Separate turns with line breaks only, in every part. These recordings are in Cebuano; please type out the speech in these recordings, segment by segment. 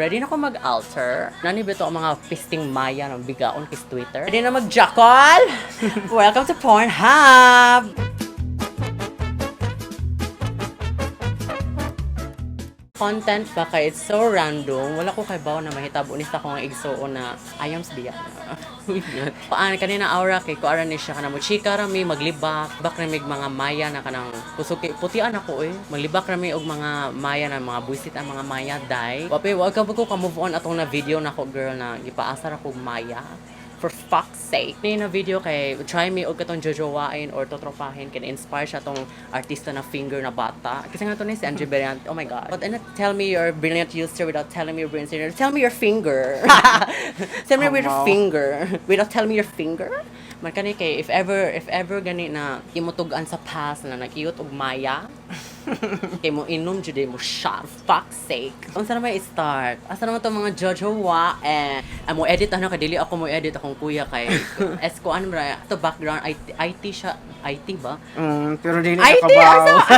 Ready na ko mag-alter. Nani ba ito ang mga pisting maya ng bigaon kis Twitter? Ready na mag-jackal? Welcome to Pornhub! Content pa kay it's so random. Wala ko kay bawo na mahitabo ni sa akong igsuon na I am biya. Paan kanina aura kay kuara ni siya kana mo chika ra mi maglibak bak ra mig mga maya na kanang kusog kay putian ako eh. Maglibak ra mi og mga maya na mga buisit ang mga maya dai. Wapi wa ka ko ka move on atong na video nako, girl, na gipaasar ako og maya. For fuck's sake. Ni na video kay try me og katong jojowain or totropahin kay inspire siya tong artista na finger na bata. Kasi nga to ni si Angie Brilliant. Oh my God. But and tell me your brilliant user without telling me your brilliant user. Tell me your finger. Tell me with your
Amaw.
finger. Without telling me your finger. Man kani kay if ever gani na imutug-an sa past na nag-iyot og maya kay mo inom jud mo shot, fuck's sake. Unsa na may start, asa naman to mga jojowa eh mo edit ano kay dili ako mo edit, akong kuya kay es ko ano ra to background IT, IT siya, IT ba?
Pero dili
IT
na kabaw.
Asa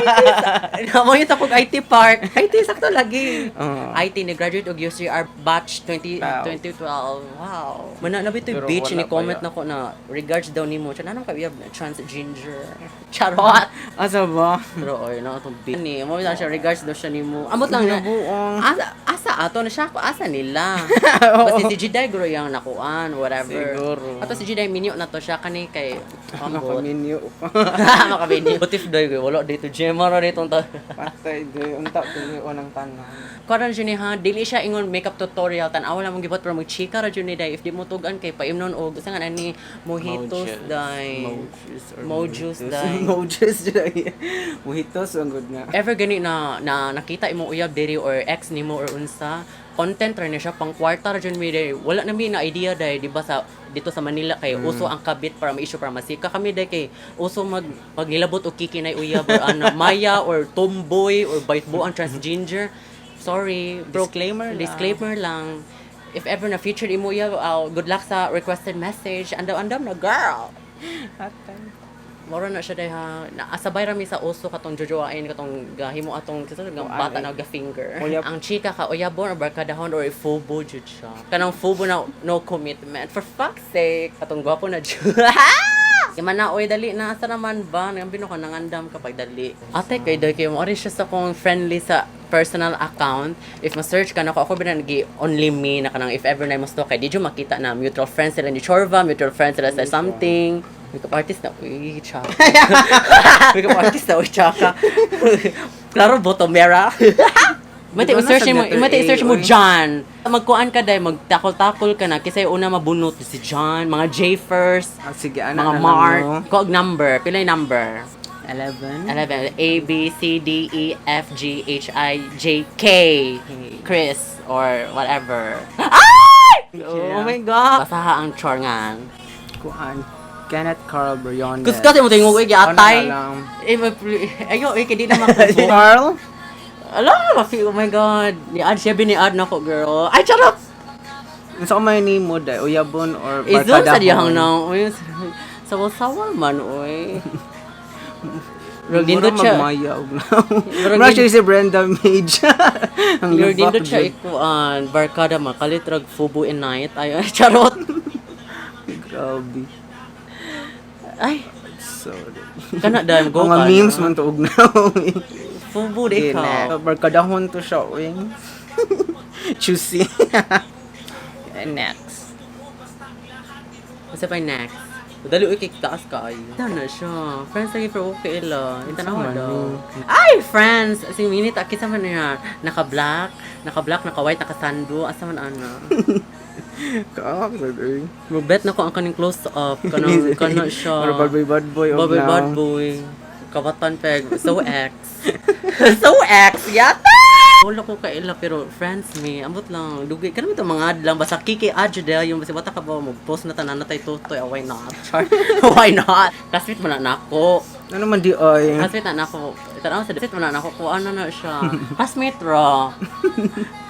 IT mo yun sa kog IT park, IT sakto lagi.
Oo.
IT ni graduate og UCR batch 20
Wow.
2012. Wow, mana na bitoy
Pero
bitch
wala
ni
pa
comment
ya.
na ko na regards daw nimo siya nanong kay uyab na trans ginger, charot.
Asa ba?
Pero oy na atong bitch ni mo na siya, regards daw siya nimo, amot lang na.
Nabuong.
Asa ato na siya ako, asa nila. Basta si Jiday guro yung nakuan, whatever.
Siguro.
Ato si Jiday minyo na to siya kani kay ambot.
Makaminyo.
Makaminyo. What if day wala dito Gemma ra dito ta.
Patay di. Unta tuloy ng tanan.
Karon jud ni ha, dili siya ingon makeup tutorial, tan-aw lang mong gibot pero magchika ra jud ni day if di mo tugan kay paimnon og sa nga ani mojitos day.
Mojus or
Mojus day.
Mojus day. Mojitos ang good nga.
Ever gani na, na nakita imong uyab diri or ex nimo or unsa, content ra ni siya, pang kwarta ra jud mi day. Wala na mi na idea day, di ba, sa dito sa Manila kay uso ang kabit para ma-issue para masika kami day kay uso mag magnilabot og kiki na uyab or ano maya or tomboy or baitbuan transgender. Sorry.
Disclaimer lang.
Disclaimer lang. If ever na featured imo uyab, good luck sa requested message. Andam-andam na, girl.
Patay.
Moro na siya day ha. Naasabay rami sa uso katong jojoain katong gahimo atong kasi nga
Kuan,
bata
eh.
na ga finger.
Uyab.
Ang chika ka uyabon or barkadahon or fubo jud siya. Kanang fubo na no commitment. For fuck's sake, katong gwapo na jud. Ima na, oy, dali na. Asa naman ba? Nangambino ka, nangandam kapag dali. Ate, kay dali kayo mo. Ori siya sa kong friendly sa personal account. If ma-search ka na ako, ako ba nagi only me na kanang if ever na mo kay di jud makita na mutual friends sila ni Chorva, mutual friends sila sa something. Makeup artist na, uy, chaka. Makeup artist na, uy, chaka. Klaro, botomera. Mate,
Di ba
i-search
nasa
mo,
letter
mate,
A,
i-search mo
oy?
John. Magkuan ka dahil magtakol-takol ka na kasi una mabunot si John, mga J first,
Ah, sige, ana
mga
na lang,
Mark.
no?
Kog number, pila yung number?
11?
11. A, B, C, D, E, F, G, H, I, J, K. Chris, or whatever. Ay! Oh my God! Basaha ang chorngan.
Kuan. Kenneth Carl Briones.
Kuskas mo tingog ay giatay.
Ano na lang.
Eh, ayo, eh, kay di na makubo.
Carl?
Ala, oh my God. Ni-add siya, bini-add na ko, girl. Ay, charot!
Unsa may nimo day? Uyabon or
I-zoom sa
barkadahon?
diyang na. Uy, sawal-sawal man, uy.
Mura
Nindot siya.
magmaya og now.
Murag
Mura siya si Brenda Mage. Ang
Lord,
lubak
nindot siya
jud.
ikuan. Barkada man, kalit rag fubo in night. Ay, ay, charot.
Grabe.
Ay,
Sorry.
kana dahil go
Mga
ka,
memes
no?
man to og now.
Fubo di ka.
Barkadahon to siya, uy. Choosy. Next.
What's pa yung next? Dali, uy, kay taas ka ay. Ito na siya. Friends lagi for okay ila. Ito na
Unsa man
daw.
ni?
Ay, friends! Si Minute, akisa man niya. Naka-black, naka-black, naka-white, naka-sando. Asa man ana?
Kaawag, uy.
Mubet na ko ang kaning close up. Kanang, kana siya.
Or bad boy, bad boy. Og
Bad boy,
now.
bad boy. Kabatan peg. So ex. So ex, yata! Wala ko kaila pero friends me, ambot lang. Dugay kanang ito mga adlang basta kiki adyo del yung basta wata ka ba mo post na tanan na tay tutoy, ah, why not? Char. Why not? Classmate mo na nako.
Ano man di ay.
Classmate na nako. Tanaw sa classmate mo na nako ko ano na siya. Classmate ra.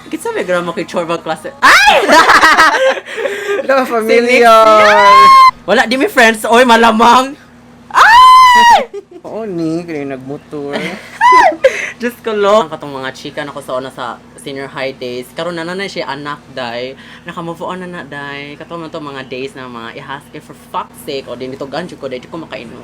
Kitsa may gramo kay Chorba class. Ay!
Hello, familiar.
Wala di mi friends oy malamang. Ay!
Oo ni, kaya nagmotor.
Diyos ko lo. Ang katong mga chika na ko sa una sa senior high days. Karon na na siya anak day. Naka-move on na na day. Katong man to mga days na mga ihas kay for fuck's sake. O din dito ganjo ko day di ko makainom.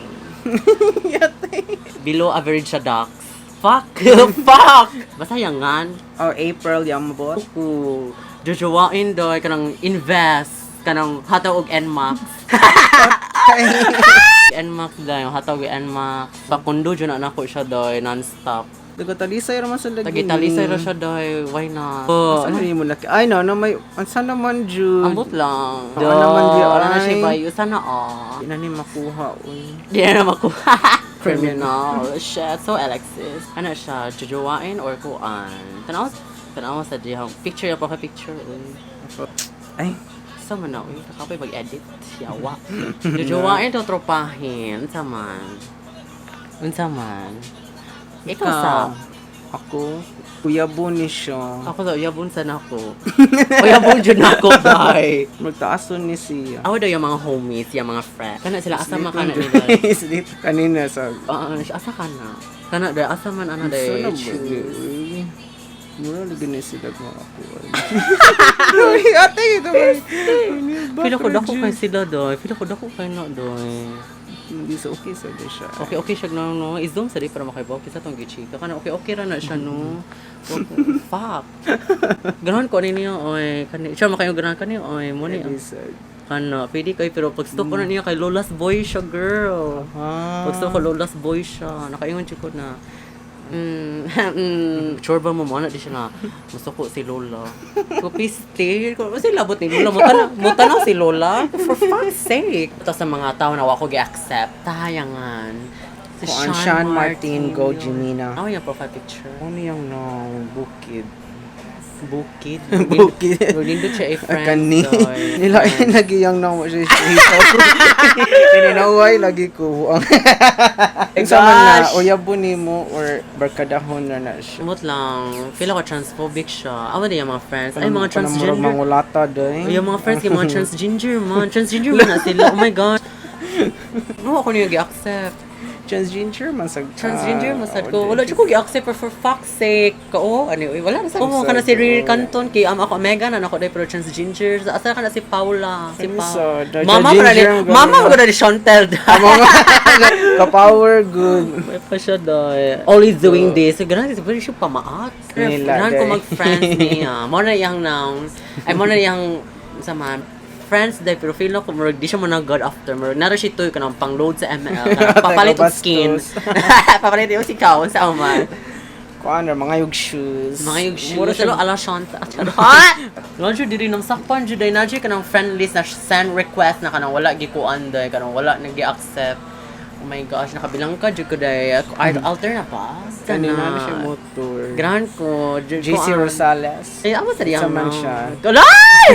Below average siya docs. Fuck! Fuck! Basta yangan.
Oh, April Yamabot.
Ku. Jojowain doy kanang invest kanang hataw og NMAX. NMAX day, hataw og NMAX. Pakundo jud na nako siya doy non-stop.
Taga-talisay raman sa lagi.
Tagitalisay ra siya doy, why not? Oh,
Ano ni mo laki? Ay, no, no, may, ansa naman, Jude?
ambot lang.
Oo naman, di,
Wala na
ay.
siya bayo. Sana all.
Di na ni makuha, uy.
Di na makuha. Criminal. Shit. So, Alexis. Ano siya? Jojowain or kuan? Tanaw, tanaw sa dihang. Picture yung profile picture. Uy.
Ay,
Sa man na, uy. Kakapay mag-edit. Yawa. Jojowain to tropahin. Unsa man? Unsa man? Ikaw sa.
Ako, Kuya ni siya.
Ako sa uyabon sa nako. Uyabon jud nako, bye.
Magtaason ni siya.
Ako daw yung mga homies, yung mga friends. Kana sila asa man kana nila.
Sleep kanina sa...
Oo, asa ka na? Kana day asa man ana day.
Sa na ba?
Choose.
Uy. Mura lagi na sila mga ako. Uy, ate, ito ba?
Feel ko dako kay sila doy. Feel ko dako kay na doy.
Hindi sa okay sa di siya.
Okay, okay siya no no. I-zoom sa di para makaibaw kisa tong gichika. Kana okay okay ra na siya no. Fuck. Ganahan ko ani niya oy. Kani siya makayo ganahan kani oy mo ni.
Pwede sa...
Kana pwede kay pero pag ko na niya kay Lola's boy siya girl.
Ah.
Pag ko Lola's boy siya. Nakaingon jud ko na. Chorba mo mo na di siya na masuko si Lola. Ko piste, ko si labot ni Lola mo tanaw, mo tanaw si Lola. For fuck's sake. Ito sa mga tao na wa ko gi-accept. Tayangan. Si
Kuan, Sean Martin, go
yun.
Jimena.
Ako yung profile picture.
Ano yung no, bukid?
Bukid.
Bukid.
Nindot siya i-friends.
Kani.
Doy.
Nila lagi yung no siya siya. Kininaway lagi ko. Ang Unsa man na
Gosh.
uyabo nimo or barkadahon na na siya.
Umot lang. Feel ako transphobic siya. Awa din yung mga friends. Ay, mga
Kanang murag
transgender.
mangulata day.
Yung mga friends, yung mga transgender man. Transgender man na sila. Oh my gosh. No, ako niyo gi-accept.
Transgender man sa
Transgender
ah,
man sad
oh,
ko. Wala jud ko gi-accept pero for fuck's sake. Ka oh, ano, eh, wala na sa. Oh, kana si Riri Canton kay am ako Omega na nako dai pero transgender. Asa kana si Paula, si
Ano
Paula.
sa, the
Mama ko na ni
ginger ang
Mama
gano'n.
ko na ni Chantel.
Ka-power good.
May pa siya doy. Always doing this. So, ganun, very siya pamaat.
Nila,
Ganun ko
day.
mag-friends niya. Mo na iyang nouns. Ay, mo na iyang, sa man, friends day, pero feel na ko, murag, di siya mo na god after. Murag, nara siya ito, kanang pang-load sa ML. Kanang papalit og skin.
Taga-bastos.
Papalit yung si Kao sa man.
Kuan ra mga yug shoes.
Mga yung shoes.
Mura siya
Pero ala Shanta. Charot! Nga siya, diri nang sakpan siya, day na siya kanang friend list na send request na kanang wala gikuan day, kanang wala nag-accept. Oh my gosh, nakabilang ka, jud ko day. Ay, alter na ba?
Kanina na siya motor.
Gran ko. Jud ko
JC
ang-
Rosales.
Ay, ako sa diyang
Sa man siya.
Alay!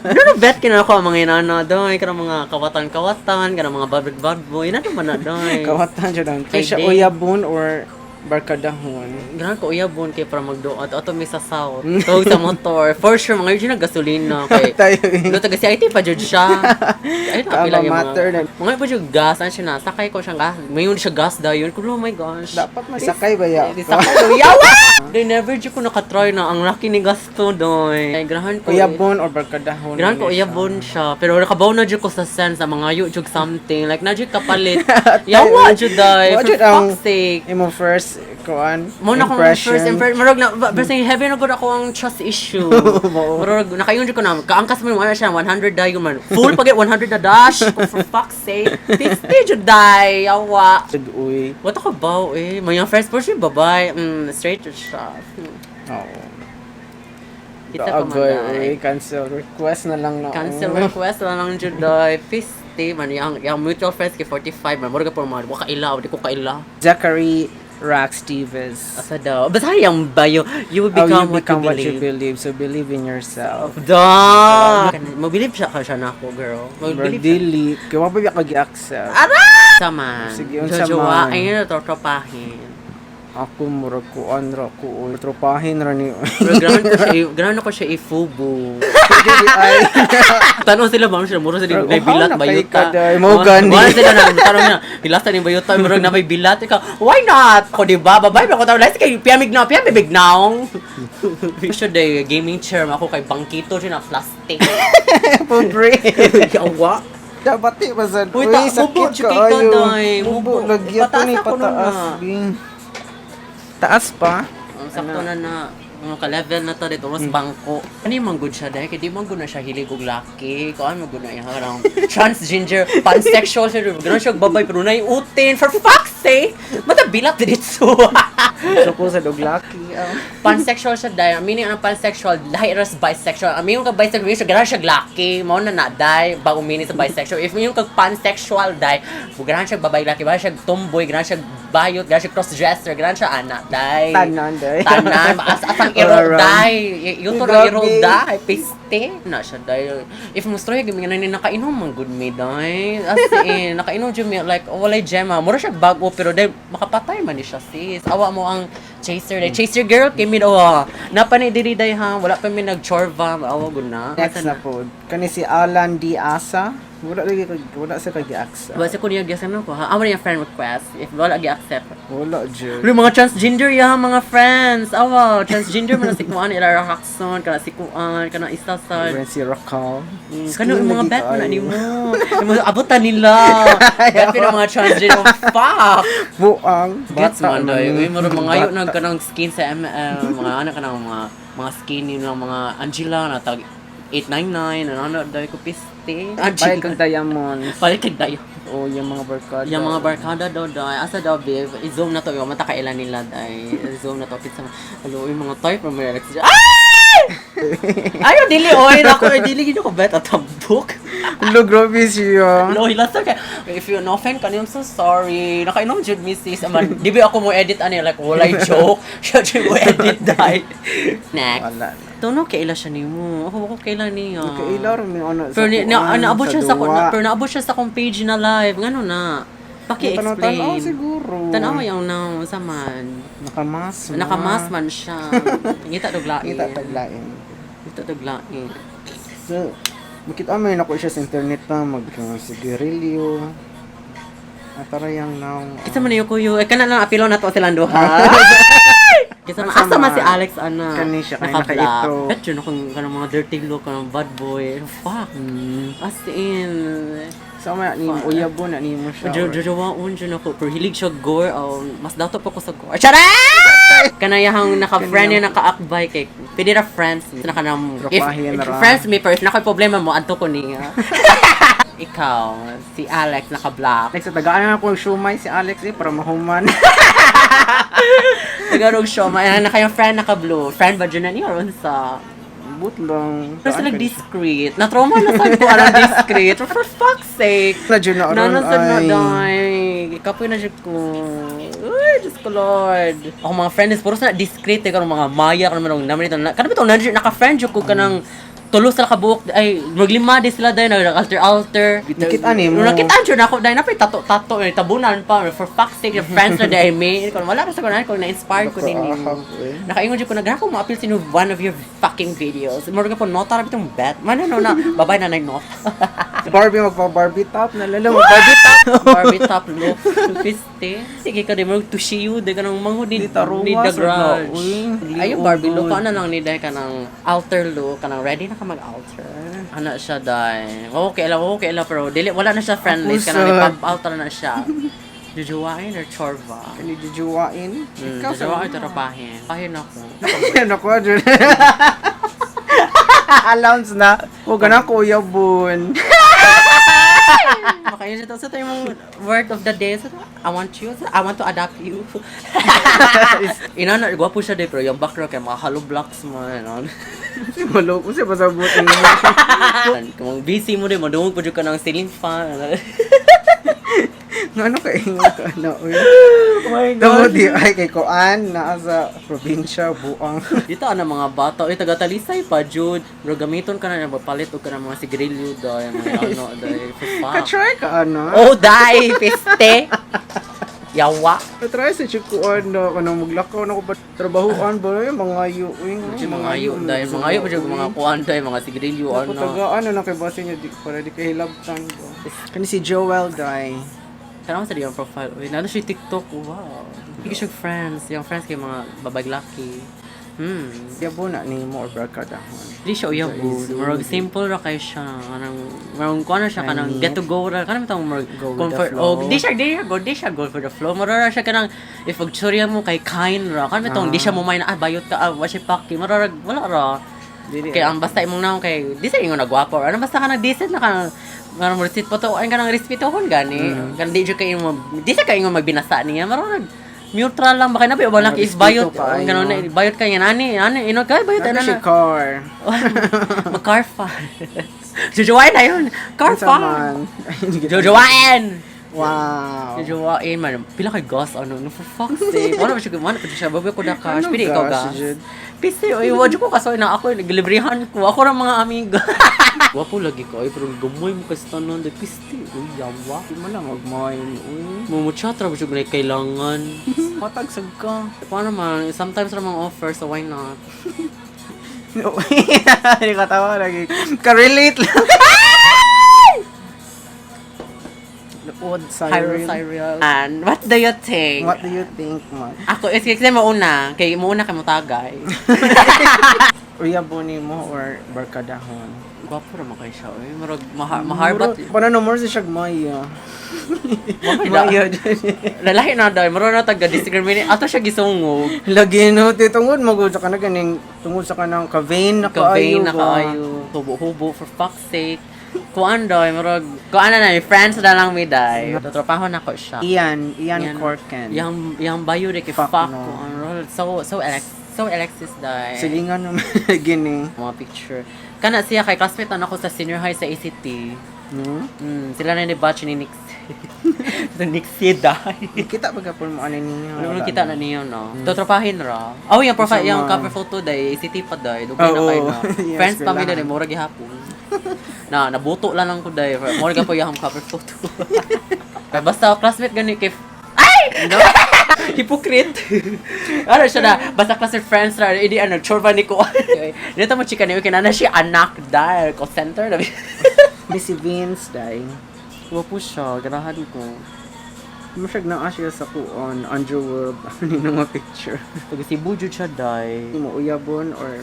No, no, bet kinala ko ang mga inana doy. Kanang mga kawatan-kawatan, kanang mga bad bad boy. Inana man na doy.
Kawatan siya lang.
Kay
Kay siya
Dave.
uyabon or barkadahon.
Gran ko uyabon kay para magduot. Ato may sa south. Tawag sa motor. For sure, mga yun na gasolina. Kay,
Tayo eh.
no, taga CIT pa jud siya. Ay,
Tama,
napila yung mga,
matter na.
mga iba jud gas. Ano siya na? Sakay ko siyang gas. Mayon siya gas dayon. Kulo, oh my gosh.
Dapat masakay ba ya?
Di sakay ko. Yawa! They never jud ko nakatry na ang laki ni gasto doy. Ay, grahan ko. eh.
Uyabon or barkadahon.
Grahan ko
na siya.
uyabon siya. Pero nakabaw na jud ko sa sense na mga yu jud something. Like na jud kapalit. Yawa jud day.
Wa
For
jud ang
fuck's sake.
Imo first kuan
Mo na akong
impression.
first impression. Marag na, basta yung heavy na gud ako ang trust issue.
Mao.
Marag, nakaingon jud ko na, kaangkas mo yung ano siya, 100 day man. Full pag 100 na dash. For fuck's sake. 50 jud day. Yawa.
Jud, uy.
What ako ba eh? Mga first person, babay. Straight to siya.
Oo.
Kita ko man
Agay,
day.
uy, cancel request na lang na.
Cancel request na lang jud day. Piste man yang mutual friends kay 45 man. Murag po man wa kaila, di ko kaila.
Zachary Rax Davis.
Asa daw. Basta yung bio, you will
Oh,
become,
you become
what you believe.
So believe in yourself.
Da! Mabilib siya ka siya na ako, girl.
Bro,
Mabilib siya.
dili. Kaya wa pa ba kag-accept?
Sama.
Sige, unsa
Jojowa,
man.
ayun na totropahin.
Ako murag kuan ra ko oy. Tropahin ra ni.
Pero ganahan ko siya i-fubo.
Pwede di ay.
Tanong sila ba siya mura sila
Pero,
may
uhaw
bilat
na kay
bayuta.
ka, day. Mao gani.
Wala sila na tanong na hilasa ni bayuta murag na may bilat ikaw. Why not? Ko di ba babay ba ko tawag kay piyamig na piyamig naong. Siya day gaming chair ako kay bangkito siya na plastic.
Pobre.
Yawa.
Dapat di ba sad?
Uy,
Uy,
mubo,
sakit
chikay
ka
ka,
ayo.
day.
Mubo,
Mubo.
lagyan ko
Pataas
ni
ako nun
pataas.
na.
Bing. Taas pa?
Ang sakto na na mga ka-level na to dito, mas bangko. Ano yung manggod siya dahil? Kaya di manggod na siya hilig og laki. Kung ano manggod na iya, harang transgender, pansexual siya. Ganun siya babay, pero na utin. For fuck's sake! Mata bilat dito.
Gusto ko sa doglaki. Ah.
Pansexual siya dahil. Meaning ang pansexual, lahi ras bisexual. Ang meaning kag bisexual, meaning siya ganahan siya laki. Mao na na dai bago meaning sa bisexual. If meaning kag pansexual dai, ganahan siya babay laki, ganahan siya tomboy, ganahan siya bayot, ganahan siya crossdresser, ganahan siya ana dai.
Tanan, day.
Tanan, as asang iro
All around.
dai. Yuto ra
Grabe.
iro dai, piste. Na siya dai. If mo story gami nga ni nakainom man good me dai. As in, nakainom jud mi like oh, walay gemma. Mura siya bago pero dai makapatay man ni siya sis. Awa mo ang chaser dai. Chaser girl kay mi daw. Napa ni diri dai ha. Wala pa mi nagchorva. Awa gud na.
Next na po. Kani si Alan D. Asa. Wala lagi wala sa kag gi-accept.
Basta ko niya gyud ko ha. Amo niya friend request. If wala gi-accept.
Wala jud.
Uy, mga transgender ya, mga friends. Awa, transgender man na si Kuan, Ilara Hackson, kana si Kuan, kana isa sa
When si Raquel.
Kano yung mga bet mo na ni mo. Yung mga abutan nila. Bet mo ng mga transgender. Fuck!
Buang.
Gets man
na
daw.
ni.
Uy, mura mga ayo
Bata.
nag kanang skin sa ML. Mga ano kanang mga skin yung mga Angela na tag 899 ano ano daw ko piste.
Palit
Angela.
kag diamonds.
Palit kag dayo.
O yung mga barkada.
Yung mga barkada daw day. Asa daw babe? I-zoom na to. Yung mata kailan nila day. I-zoom na to. Kitsa hello, yung mga type from Alex. Ay! Ayo dili oy nako eh, dili gid ko bet at tambok.
Lo, grabe siya.
Hello, hilasa kay if you no offend ka, I'm so sorry. Nakainom jud mi sis. Aman, di ba ako mo edit ani like walay joke. Siya jud mo edit dai. Next.
Wala na.
Tuno kay ila siya nimo. Ako ko kaila niya.
Kaila rin may ano
Pero ni, na,
kuan,
naabot siya sa
duwa.
pero naabot siya sa akong page na live. Ngano na?
Tanaw-tanaw
Paki-explain.
siguro.
Tanaw yung na sa man.
Nakamas man.
Nakamas man siya. Ngita dog lain.
Ngita taglain.
Ngita dog lain.
So, makita mo yun ako siya sa internet na mag sigarilyo. Atara yang now.
Kita man yung kuyo. Eh, kana lang apilo na to silang duha. Kita man asa man si Alex ana.
Kani siya, kani
Naka-black.
nakaito.
Bet yun akong kanang mga dirty look, kanang bad boy. Fuck. As in.
So, may ni uyabo na ni mo siya.
Jojowaon jud ako. Pero hilig siya gore. Oh, mas dato pa ko sa gore. Charet! Kanayahang naka-friend niya, naka-akbay kay pwede ra friends. Naka nang, if,
Tropahin ra.
friends me pero if naka problema mo, adto ko niya. Ikaw, si Alex naka-black.
Next, tagaan na ako yung shumay si Alex eh, para mahuman.
Tagarog siya, ma na kayong friend naka-blue. Friend ba dyan na niya or unsa?
But lang.
Pero sila discreet. Na-trauma na sad ko arang discreet. For fuck's sake.
Na dyan na aron
Nana sad na
ay.
day. Kapoy na jud ko. Uy, Diyos ko Lord. Ako mga friends, puro sa discreet eh, kanang mga maya, kanang mga naman ito. Kanang itong naka-friend jud ko kanang tulo sila kabuok ay maglima di sila dahil nag alter alter.
Nakita nimo.
Nakita jud ako dahil napay tato tato eh, tabunan pa for fuck's sake your friends na dahil may kung wala ra sa kunan kung na-inspire ko din nimo.
Nakaahap, eh.
Nakaingon jud ko nagana ko ma-appeal sa one of your fucking videos. Murag ka po nota ra bitong bet. Man ano na babay na nag nota.
Barbie magpa-Barbie top na lalo mag-Barbie top.
Barbie top look. Piste. Sige ka di mo tushiyo di ka nang manghud ni
Di taruwas,
ni the
wala,
grudge.
uy.
Ay yung Barbie look ano lang ni dai ka ng alter look ka nang ready na ka mag-alter. Ana siya dai. Okay la pero dili wala na siya friend list
Ako
kanang
sad.
pop out na siya. Jujuwain or chorva?
Kani jujuwain. Ikaw sa
Jujuwain or trapahin. Pahin ako.
Ano ko dyan? Allowance na. O gana ko uyabon.
Makain siya. Sa tayo mong word of the day. So, I want you. I want to adopt you. Inana, gwapo siya day, pero yung background kay mga hollow blocks mo. Ano?
Si maloko siya pasabot mo.
Kung busy mo din, madungog pa dyan ka ng ceiling fan. Ano?
Ano ka ingon ka na uy.
Oh my
Tamo di ay kay kuan naa sa probinsya buang.
Dito ana mga bata, uy taga Talisay pa jud. Bro gamiton ka na magpalit og ka ng mga sigarilyo day, mga ano day. For fuck.
Ka-try ka ano?
Oh, day, piste. Yawa.
Try sa chikuan na kanang maglakaw na ko ba trabahoan ba yung mga ayo uy.
Mga ayo dahil mga ayo pa jud mga kuan dahil mga sigarilyo
Ano
ano.
tagaan na kay base niya di para di kahilabtan ba. Kani si Joel dai.
Sana sa diyang profile. Uy, nano siya TikTok. Wow. Hindi siya friends. Yung friends kay mga babag laki.
Yabo na nimo or barkadahon?
Di siya uyabo. Murag simple ra kay siya. Kanang murag kuan na siya kanang get to go ra. Kanang bitong murag
Go with the
comfort.
flow.
Oh, di siya go, di siya go for the flow. Murag ra siya kanang if magtsurya mo kay kind ra. Kanang bitong di siya mo mind ah bayot ka ah wa siya paki. Murag wala ra.
Dili.
Kay ang basta imong naong kay di sa ingon na gwapo or ano basta kanang decent na kanang nga mo receipt po to ang kanang respetuhon gani. Kanang di jud kay mo di sa kay ingon magbinasa niya. Murag neutral lang ba kay nabi ba
Mga
laki is
respeto
bayot
kaayo.
ganon na bayot kay nga ani ani ingon kay bayot
Ano
ana
siya
na.
car?
Mag-car fun. Jojowain na yun. Car
Unsa
fun.
man?
Jojowain!
Wow.
Jojowain man. Pila kay gas ano. No, for fuck's sake. Wala ba siya wala pa siya. Babe ko na cash.
Ano
Pili ikaw
gas,
gas.
Jud?
Pisi, oy, wadyo ko kaso na ako, naglibrihan ko. Ako ra mga amigo. Gwapo lagi ko. Ay, pero gamoy mo kasi tanan. Dahil pisti. Uy, yawa.
Di mo lang mag-mind. Uy.
Mumuchat ra ba siya gunay kailangan.
Matagsag ka.
Paano man, sometimes ra mga offer, so why not?
Hindi ka tawa lagi. Ka-relate lang. Luod,
Cyril.
Cyril.
Cyril. And what do you think?
What do you think, man?
Ako, is kasi mauna, kay mauna kay mutagay.
Uyabo nimo or barkadahon?
Gwapo ra man kay siya, oy. Murag maharbat.
Paano no more siya maya?
Maya.
Maya.
Lalahi na dai, murag na taga discriminate. Ato siya gisungog.
Lagi no, te tungod magud sa kana ganing tungod sa kanang ka-vein na kaayo.
Kavay na
ba?
kaayo. Hubo-hubo for fuck's sake. Kuan doy, murag kuan na na, friends na lang mi day. Tropaho na ko siya.
Ian
Ian.
Corken.
Yang bayo de kay
Fuck
fuck,
no.
kuan roll. So Alexis day.
Silingan naman gini.
Mga picture. Kana siya kay classmate na ako sa senior high sa ACT.
No?
Sila na ni batch ni Nix. So Nixie dai.
Kita ba gapon mo ano niya?
Wala mo kita na niyo, no? Totropahin ra. Oh, yung profile,
Isa
yung
man.
cover photo day, ACT pa day. Dugay na
Oo.
kayo na.
Yes,
Friends pa mi
kailangan.
day, mura gihapon. Na, nabuto lang lang ko day. Mura ka po yung cover photo. Kaya basta classmate gani kay Ay! No. Hypocrite. Ano siya na, basta classmate friends ra, hindi ano, chorba ni ko. Dito mo chika niyo, kinana siya anak dahil call center.
Ni si Vince day.
Wa po siya, ganahan ko.
Masyag naa siya sa kuon, underworld, ano ni mga picture.
Pag si Bujo siya day.
Mo uyabon or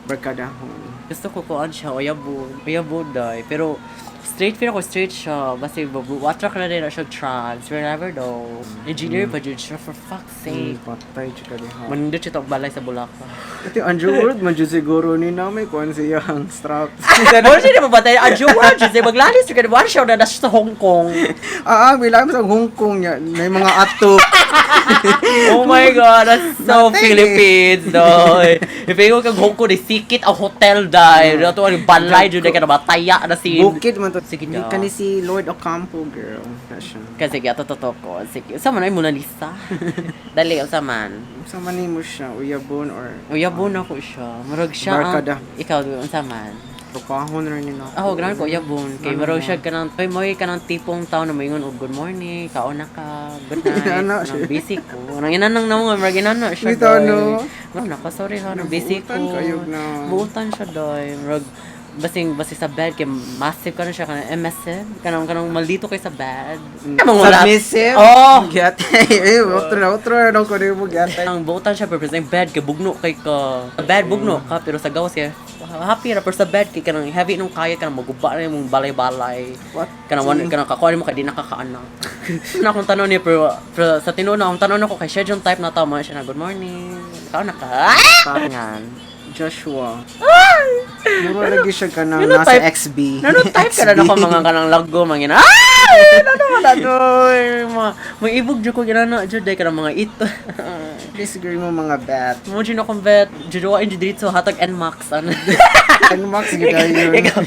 barkadahon?
Gusto ko kuan siya, uyabo. Uyabo day. Pero straight pero ko straight siya. Basta attract na rin na siya trans. We never know. Engineer pa jud siya for fuck's sake.
Patay siya ka diha.
Manindot siya tong balay sa Bulacan.
Ito yung underworld man jud siguro ni na may kuan siya ang straps.
Wala siya na mabatay. Ang jowa siya. Siya maglalis siya. Wala siya na nasa sa Hong Kong.
Bilang sa Hong Kong niya, may mga ato.
Oh my God, that's so
Nothing eh.
Philippines, doy. If you kag Hong Kong, di sikit ang hotel, day. Dato ang balay, jud ka na mataya na si
Bukid man to.
Sige
Hindi
daw.
ka ni si Lord Ocampo, girl. Na siya.
Kasi kaya totoo ko. Sige. Sa man ay Mona Lisa. Dali, unsa man.
Sa man nimo siya, uyabon or
Uyabo na ko siya. Murag siya ang
Barkada.
Ikaw, unsa man.
tropahon ra ni na.
Ako, grabe ko, uyabon. Kay
Ano
murag
mo?
siya kanang, oy, moy kanang tipong tao na moingon og good morning, kaon na ka, good night.
Inana
Nang
siya.
busy ko. Nang inanang na mo, murag inana siya.
Bitaw,
doy.
no?
Murag naka, sorry ha, nang busy ko.
Nabuutan kayog na.
Buutan siya, doy. Murag, basing basing sa bed kay massive kanon siya kanang MSM kanang maldito kay sa bed. Mga
Submissive?
Oh!
Gyatay. Eh, otro na, otro na ko nimo gyatay.
Ang buutan siya pero sa bed kay bugno kay ka. Sa bed bugno ka pero sa gawas kay happy ra pero sa bed kay kanang heavy nung kaya kanang maguba na imong balay-balay.
What?
Kanang one kanang kakuha mo kay di nakakaanak. Na akong tanon niya pero sa tinuod na akong tanon ako kay siya yung type na tao man siya na good morning. Ikaw na ka. Ah! Ngan.
Joshua. Mura lagi siya kanang
Yun ang
nasa
type-
XB.
Nano type ka na ako mga kanang laggo mga ina. Ay! Nano man na mga may ibog jud ko ginana jud day kanang mga ito.
Disagree mo mga bet.
Mo jud akong bet juduain jud dito hatag NMAX ano.
Nmax gid yun.
Ikaw.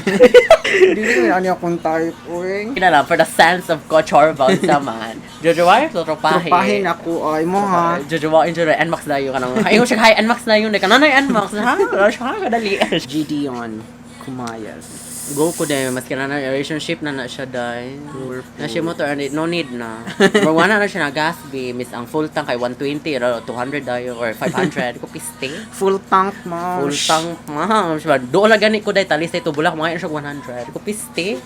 Dili ko ano akong type, uy.
Kina lang for the sense of kochorba man. Jujuay tropahin.
Tropahin ako ay mo ha.
Jujuain jud NMAX na yun kanang. Ay siya hi NMAX na yun kanang nay NMAX ha. Wala siya kadali.
Gideon Kumayas.
Go ko dahil maski na na relationship na na siya dahil. Na siya motor and no need na. Pero wala na siya na gas bi miss ang full tank kay 120 or 200 dayo or 500 ko piste.
Full tank mo.
Full tank ma'am. Siya, doon lang gani ko dahil talis ito bulak mga siya 100 ko piste.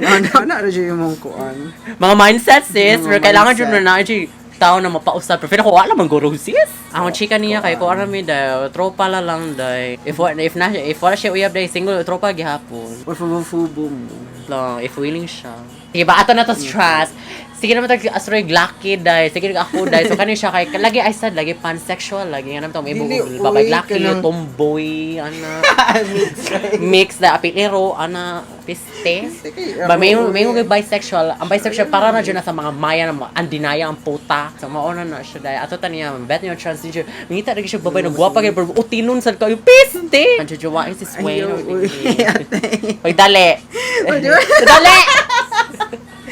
Ano na ra jud imong kuan.
Mga mindset, sis,
Mga
pero kailangan
mindset.
jud na na jud tao na mapausap. Pero ko wala man guro, sis. Ang chika niya kay ko arami dahil tropa la lang dahil. If wala siya uyab dahil single tropa gihapon.
Or fubo-fubo mo.
Lang if willing siya. Sige ba ato na to stress. Sige naman tag asroy glaki dai. Sige ako dai. So kani siya kay lagi I said lagi pansexual lagi nga naman may
Dili,
bugol babay
uy,
laki tomboy ana mix da apilero ana piste.
Sige,
Ba may
ako,
may
uy.
mga bisexual. Ang bisexual para na dyan na sa mga maya na mga andinaya ang puta. So mauna na siya dai. Ato ta niya bet niyo transgender. Mingita lagi siya babay na gwapa kay pero utinon sad kayo piste. Ang jojowain si Swain.
Ayaw, uy, ate.
Oy, dali.
Uy, di ba?
Dali!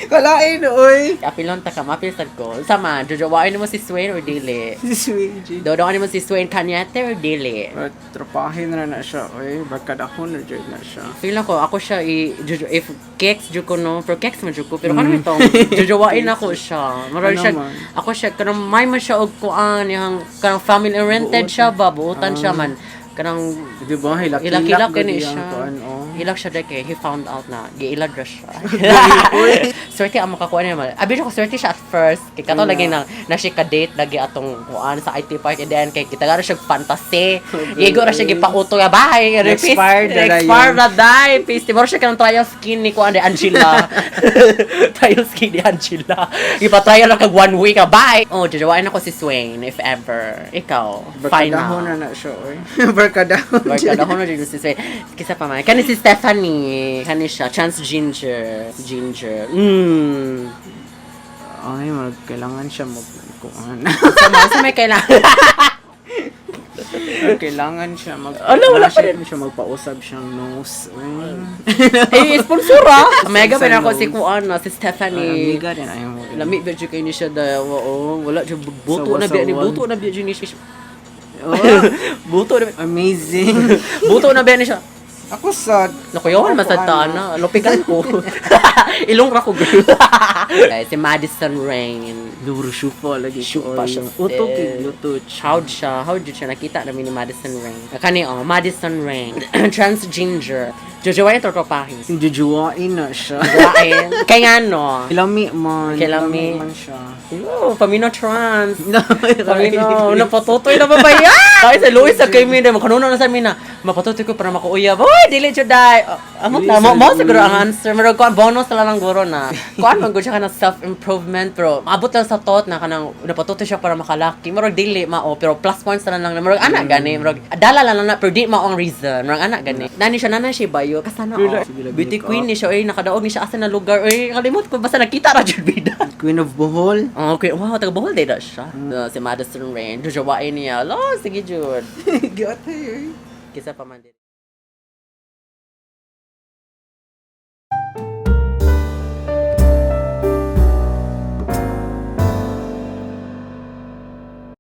Kalain, uy.
Apilon ta ka, mapil sad ko. Sama, jojowain mo si Swain or dili?
Si Swain, Jade.
Dodoan mo si Swain Cañete or dili?
But tropahin na na siya, uy. Barkadahon na jud na siya.
Feel ako, ako siya i jojo, if keks jud ko no, pero keks man jud ko, pero kano itong jojowain ako siya. Murag
Ano
siya,
man?
ako siya kanang may man siya og kuan yang kanang family oriented siya ba, buotan siya man. Kanang
Di ba? Hilak-hilak
ilak-ilak
gud
kini
iyang
siya.
kuan, oh.
Ilak siya dahil kay he found out na giilad ra siya. Swerte ang makakuha niya man. Abi ko swerte siya at first. Kay kato lagi na na siya ka-date lagi atong kuan sa IT park and then kay kita ra siya fantasy. Igo ra siya gipauto ya bye.
Expired na na
Expired
yun.
na dai. Piste mo siya kanang trial skin ni kuan ni Angela. Trial skin ni Angela. Ipa-trial lang kag one week ah, bye. Oh, jojowain ako si Swain if ever. Ikaw,
Barkadahon
final.
na na siya, uy. Barkadahon.
Barkada ko na dito si Swain. Kisa pa man. Kani si Stephanie. Kani siya. Trans ginger. Ginger.
Ay, mag, kailangan siya mag kuan.
Sa may kailangan.
Kailangan siya mag
Ala, wala pa
siya, siya magpausab siyang nose. Uy.
Eh, sponsor ah. Mega pa na ako
Sa
si
nose.
Kuan na, si Stephanie.
Amiga din ayaw mo.
Lami ba dyan kayo ni siya dahil, oo, wala dyan, buto na biya ni,
Sawa-sawan.
buto na biya dyan ni siya.
Oh,
Buto na,
amazing.
buto na biya ni siya.
Ako sad.
Nakuyawan,
Ako,
masadtaan
ano.
na. Lupigan ko. Ilong ra ko, girl. Okay, si Madison Rain.
Duro shupa lagi.
Shupa siya.
Uto kay luto.
How siya? How did siya? Nakita namin ni Madison Rain. Kani, oh, Madison Rain. Trans ginger. Jojowain trotropahin.
Jujuwain na siya.
Jojowain. Kay nga no.
Kilami man.
Kilami.
Kilami man siya.
Oh, pamino trans.
No,
Pamino, napatutoy na ba ba yan? Ay, sa Luis, sa kay Mina, makanuno na sa Mina. Mapatutoy ko para makuuya. Uy, dili jud dai. Amo na, mo, mo siguro ang answer. Pero kuan bonus na lang guro na. Kuan man gud siya kanang self-improvement pero maabot lang sa thought na kanang napatutoy siya para makalaki. Murag dili mao pero plus points na lang na murag ana gani, murag dala lang na pero di mao ang reason. Murag ana gani. Nani siya nana siya bayo kasana
Pero,
oh.
sige lang,
Beauty
makeup.
queen ni siya oy nakadaog ni siya asa na lugar. Oy, kalimot ko basta nakita ra jud bida.
Queen of Bohol.
Oh, okay. Wow, taga Bohol day siya. Si Madison Rain. Jojowain niya. Lo, sige jud.
Giatay.
Kisa pa man din.